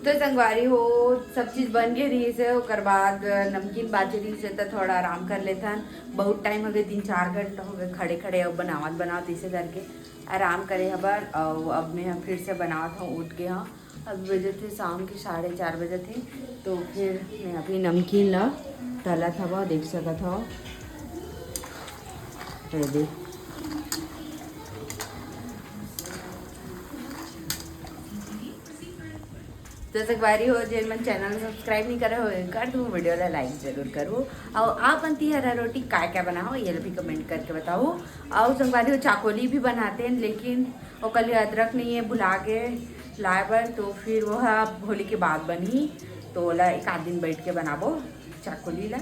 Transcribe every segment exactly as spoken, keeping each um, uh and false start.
तो संगवारी हो, सब चीज बन गे रहिस हे, ओकर बाद नमकीन बाचे रहिस हे, त थोड़ा आराम कर लेथन। बहुत टाइम हो गए, तीन चार घंटा हो गए खड़े खड़े, अब बनावत बनावत इसे करके आराम करे हबर। और अब मैं फिर से बनावत हूँ, उठ गए हूँ। अभी बजे थे शाम के साढ़े चार बजे थे, तो फिर मैं अभी नमकीन ला तलत हवा, देख सकत हव। ये दे। तो संगवारी हो, जेन मन चैनल सब्सक्राइब नहीं करे हो, कर दू, वीडियो ला लाइक जरूर करू। और आप मन तिहरा रोटी का क्या बनाओ, ये भी कमेंट करके बताओ। और संगवारी हो, चाकोली भी बनाते हैं, लेकिन ओकर लिए अदरक नहीं है, भुला गए लाए बर, तो फिर वो ह अब होली के बाद बनही, तो ओला एक आध दिन बैठ के बनाबो चाकोली ला,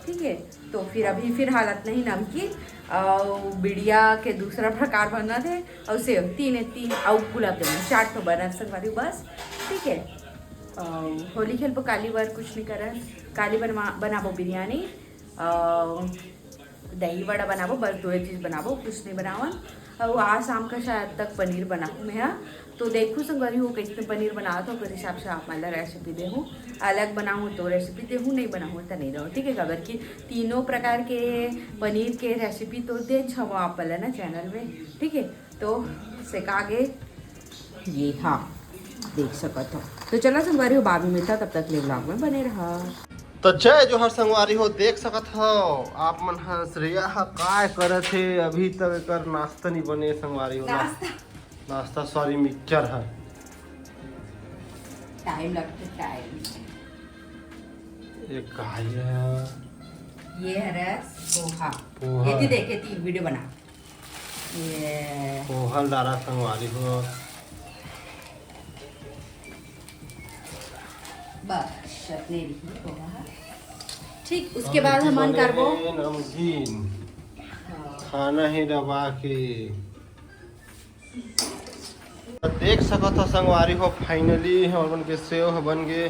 ठीक है। तो फिर अभी फिलहाल अतना ही नमकीन और बिड़िया के दूसरा प्रकार बनत हे, और सेव, तीन तीन और गुलाब जामुन, चार ठो बनत संगवारी बस, ठीक है। और होली खेलबो, काली बर कुछ नहीं करन, काली बनवा बनाबो बिरयानी और दही वड़ा बनाबो, बस दो चीज बनाबो, कुछ नहीं बनावन। और आज शाम का शायद तक पनीर बनाऊँ मैं, हाँ। तो देखू संगवारी हो, कैसे पनीर बनावत हो, ओकर हिसाब से आप मन ला रेसिपी देहूँ। अलग बनाऊँ तो रेसिपी देहूँ, नहीं बनाऊँ तो नहीं देहूँ, ठीक है। काबर कि तीनों प्रकार के पनीर के रेसिपी तो दे छवा आप मन ला ना चैनल में, ठीक है। तो सेका गे ये, हाँ, देख सकत हो। तो चला संगवारी हो, बाद में मिलता, तब तक ले ब्लॉग में बने रहा। तो जय जोहार संगवारी हो, देख सकत हो आप मन ह श्रेया ह काय करत हे, अभी तक एकर नाश्ता नहीं बने संगवारी हो। नाश्ता। नाश्ता, सॉरी, मिक्सचर है। टाइम लगते, टाइम। ये काय है? ये हरे पोहा। पोहा। ये भी देखे थी वीडियो बना। ये पोहा डारा संगवारी हो। बस, इतने रही पोहा। ठीक, उसके बाद हमन करबो नमकीन। हाँ। खाना ही दबा के। देख सकत हो संगवारी हो, finally हमर मन के सेव ह बन गे।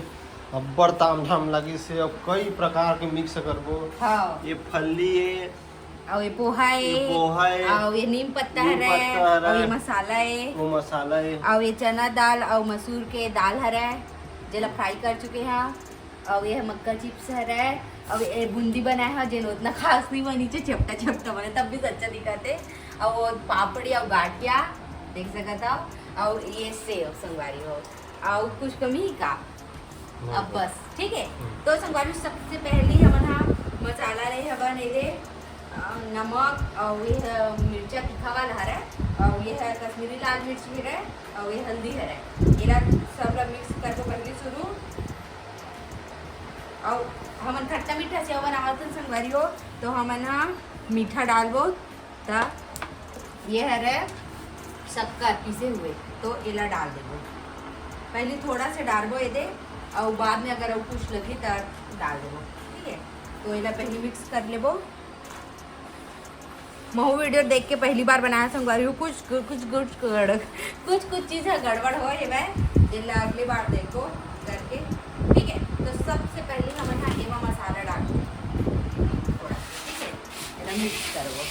अब्बड़ ताम धाम लगिस हे। अब कई प्रकार के मिक्स करबो। हाँ। ये फल्ली हे, अउ ये पोहा हे, ये पोहा हे, अउ ये नीम पत्ता हरे, अउ ये मसाला हे, वो मसाला हे, अउ ये चना दाल अउ मसूर के दाल हरे, जेला फ्राई कर चुके हा। अउ ये मक्का चिप्स हरे, अउ ये बूंदी बनाए हा, जेन उतना खास नहीं बनी, जे चपटा चपटा बने, तब भी अच्छा दिखत हे। अउ वो पापड़ी अउ गाठिया देख सकत हव, अउ ये सेव संगवारी हो, अउ कुछ कमी का? अब बस, ठीक है। हम्म। तो संगवारी, सबसे पहले हमन हा मसाला ले हवन एदे, अ, नमक, अउ ये ह मिर्चा तीखा वाला हरे, अउ ये ह कश्मीरी लाल मिर्च भी हरे, अउ ये हल्दी हरे। एला सब ला मिक्स करबो पहली शुरू। अउ हमन खट्टा मीठा सेव बनावत हन संगवारी हो, तो हमन हा मीठा डालबो। त ये हरे शक्कर पीसे हुए, तो एला डाल देबो। पहले थोड़ा से डालबो एदे, अउ बाद में अगर अउ कुछ लगही त डाल देबो, ठीक है। तो एला पहले मिक्स कर लेबो। महू वीडियो देख के पहली बार बनाया संगवारी हो, कुछ कुछ कुछ गड़ कुछ कुछ चीज ह गड़बड़ हो हेवय, जेला अगली बार देखो करके, ठीक है। तो सबसे पहले हमन हा एमा मसाला डालबो थोड़ा, ठीक है। एला मिक्स करबो।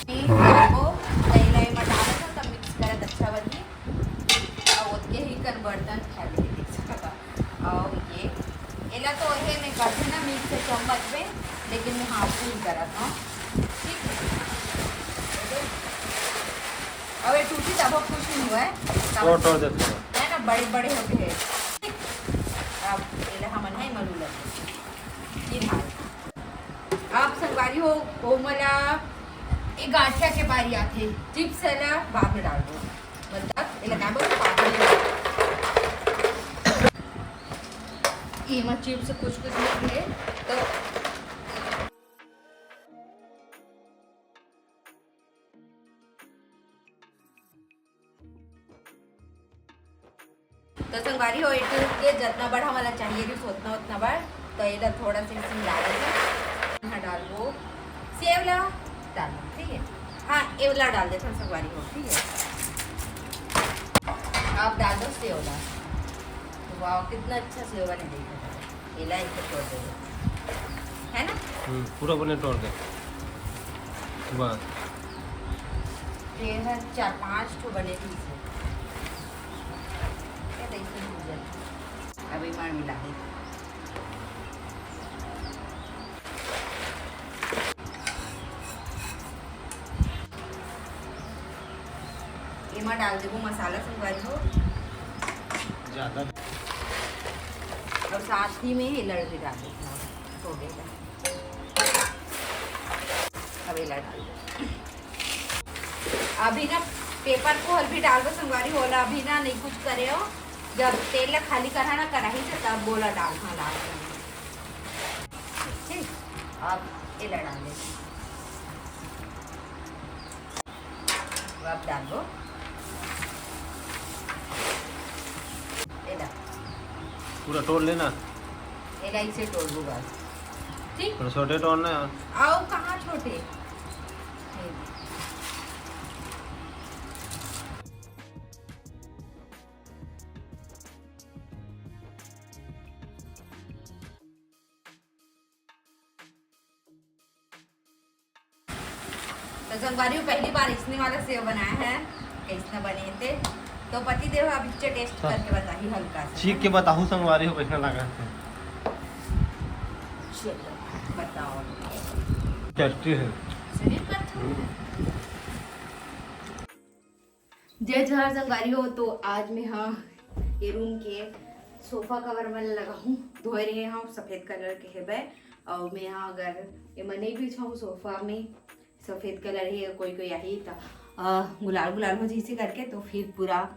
ये डालबो, पहले एमा डालबो, तब मिक्स करत अच्छा बनही। अउ ओतके ही कर बर्तन खाली देख सकत हव। अउ ये, एला तो हे में करथे ना मिक्स से चम्मच में, लेकिन मैं हाथ से ही करत हव, ठीक है। अउ ये टूटी तब कुछ नहीं हुआ है, तोड़, तोड़ देते हैं। है ना, बड़े बड़े होते हैं। अब एला हमन है मरू लगे। ये हाल। आप संगवारी हो, वो मला एक गांठिया के बारी आथे, चिप्स है ना, बाद में डाल दो। मतलब, ये लगा बोलो, पापड़ी। ये मत चिप्स कुछ कुछ नहीं है, तो तो संगवारी हो, एटू के जतना बड़ हमला चाहिए रहिस, ओतना, ओतना बड़। तो एला थोड़ा से इसमें डाल दो। हाँ, डालबो। सेव ला डालबो, ठीक है। हाँ, एवला डाल देथन संगवारी हो, ठीक है। आप डाल दो सेव ला। वाह, कितना अच्छा सेव बने, देखो। एला एक छोड़ दो, है ना? हम्म, पूरा बने तोड़ दे। बस। ये है चार पांच ठो बने पीस है। ये देखो। मार मिला दे। एमा डाल देबो मसाला संगवारी हो। ज्यादा। और साथ ही में एला भी डाल देबो। हो गया। अब एला डाल देबो। अभी ना पेपर को हल्दी डालबो संगवारी हो, ओला अभी ना नहीं कुछ करे हो। जब तेल ला खाली करहा ना कढ़ाई से, तब ओला डालहा लास्ट में। ठीक, अब एला डाल देबो। अब डालबो एला। पूरा तोड़ लेना। एला इसे तोड़बो बस। ठीक? थोड़ा छोटे तोड़ना यार। आओ, कहाँ छोटे? ये। तो संगवारी हो, पहली बार इसने वाला सेव बनाया है, कैसना बने थे। तो पति देव अब इसे टेस्ट हाँ। करके बताही हल्का सा। चीख के बताहू संगवारी हो, कैसना लगा थे। चलो, बताओ। टेस्टी है। शरीर का अच्छा है। जय जोहार संगवारी हो। तो आज मैं हा ये रूम के सोफा कवर मन लगाहूँ, धोए रहे हा, सफेद कलर के हेबे। और मैं हा अगर एमा नहीं बिछाऊँ सोफा में, सफेद कलर ही कोई कोई आही त, अ, गुलाल गुलाल हो जैसे करके, तो फिर पूरा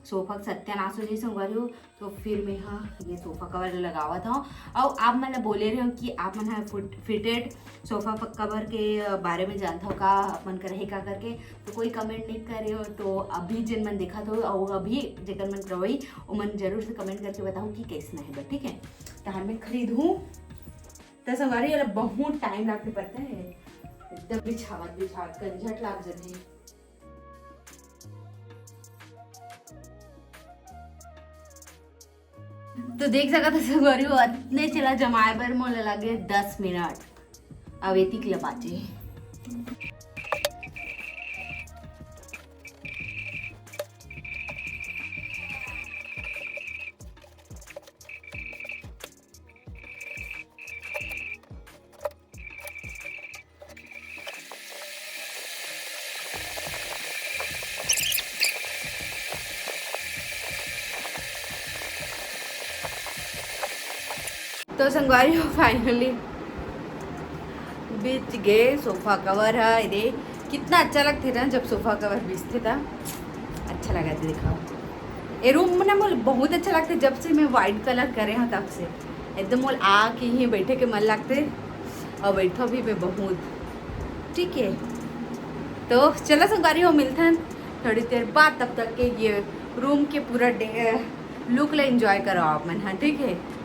सोफा के सत्यानाश हो जाही संगवारी हो। तो फिर मैं हा ये सोफा कवर लगावत हूँ। और आप मन ला बोले रहे हो कि आप मन हा फुट-, फिटेड सोफा प-, कवर के, अ, बारे में जानत हो का, आप मन कर हे का करके, तो कोई कमेंट नहीं करे हो। तो अभी जिन मन देखत हो और अभी जेकर मन करवाई, ओ मन जरूर से कमेंट करके बताओ कि कैसना है, ठीक है। तो हर मैं खरीदूँ तो संगवारी, एला बहुत टाइम लागते पता है, एकदम बिछावत बिछावत कंझट लाग जाथे। तो देख सकत हो संगवारी हो, अतने चला जमाए बर मोला लगे दस मिनट। अब एतिक ल बाचे। तो संगवारी हो, finally बिछ गे सोफा कवर ह। एदे कितना अच्छा लगथे ना, जब सोफा कवर बिछथे त अच्छा लगथे। देखा, ये रूम ना मोला बहुत अच्छा लगथे, जब से मैं वाइट कलर करे हूँ तब से एकदम मोला आके ही बैठे के मन लगथे और बैठो भी मैं बहुत। ठीक है, तो चला संगवारी हो, मिलथन थोड़ी देर बाद। तब तक के ये रूम के पूरा डे लुक ला एंजॉय करो आप मन, हाँ, ठीक है।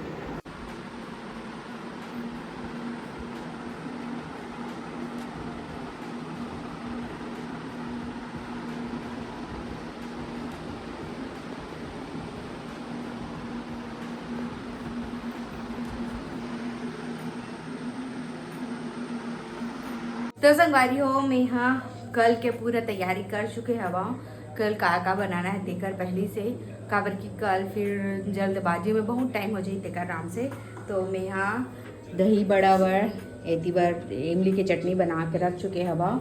तो संगवारी हो, मैं हा कल के पूरा तैयारी कर चुके हवा। कल का का बनाना है तेकर पहली से, काबर कि कल फिर जल्दबाजी में बहुत टाइम हो जाही तेकर नाम से। तो मैं हा दही बड़ा बर, एती बर इमली के चटनी बना के रख चुके हवा,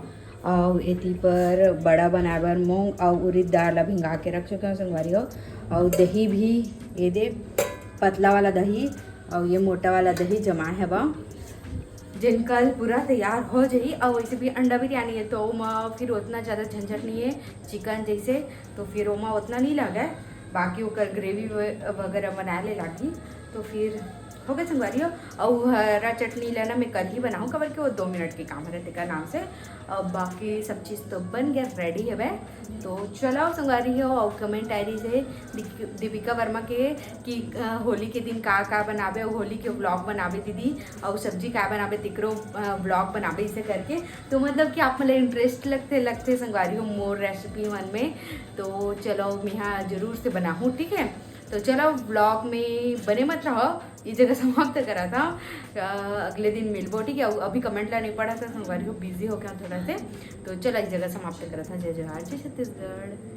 अउ एती पर बड़ा बनाए बर मूंग अउ उरिद दाल ला भिंगा के रख चुके हव संगवारी हो। अउ दही भी एदे पतला वाला दही अउ ये मोटा वाला दही जमाए हवा, जेन कल पूरा तैयार हो जाही। अउ वैसे भी अंडा बिरयानी है तो ओमा फिर उतना ज़्यादा झंझट नहीं है चिकन जैसे, तो फिर ओमा उतना नहीं लगे, बाकी ओकर ग्रेवी वगैरह बनाए ले लागही। तो फिर हो गए संगवारी हो। अउ हरा चटनी ला ना मैं कल ही बनाहूँ, काबर के वो दो मिनट के काम हरे तेकर नाम से। अब बाकी सब चीज़ तो बन गया, रेडी हवे। तो चलो संगवारी हो, अउ कमेंट आए रहिस हे दीप-, दीपिका वर्मा के कि, अ, होली के दिन का का बनाबे, अउ होली के व्लॉग बनाबे दीदी, अउ सब्जी का बनाबे तेकरो, अ, व्लॉग बनाबे इसे करके। तो मतलब कि आप मन ला इंटरेस्ट लगथे, लगथे संगवारी हो मोर रेसिपी मन में। तो चलो मैं हा जरूर से बनाहूँ, ठीक है। तो चलो व्लॉग में बने मत रहो, ये जगह समाप्त करा था। अ, अगले दिन मिलबो, ठीक है। अउ अभी कमेंट ला नहीं पढ़ा था संगवारी हो, बिजी हो गया थोड़ा से। तो चलो इस जगह समाप्त करा था। जय जोहार, जय छत्तीसगढ़।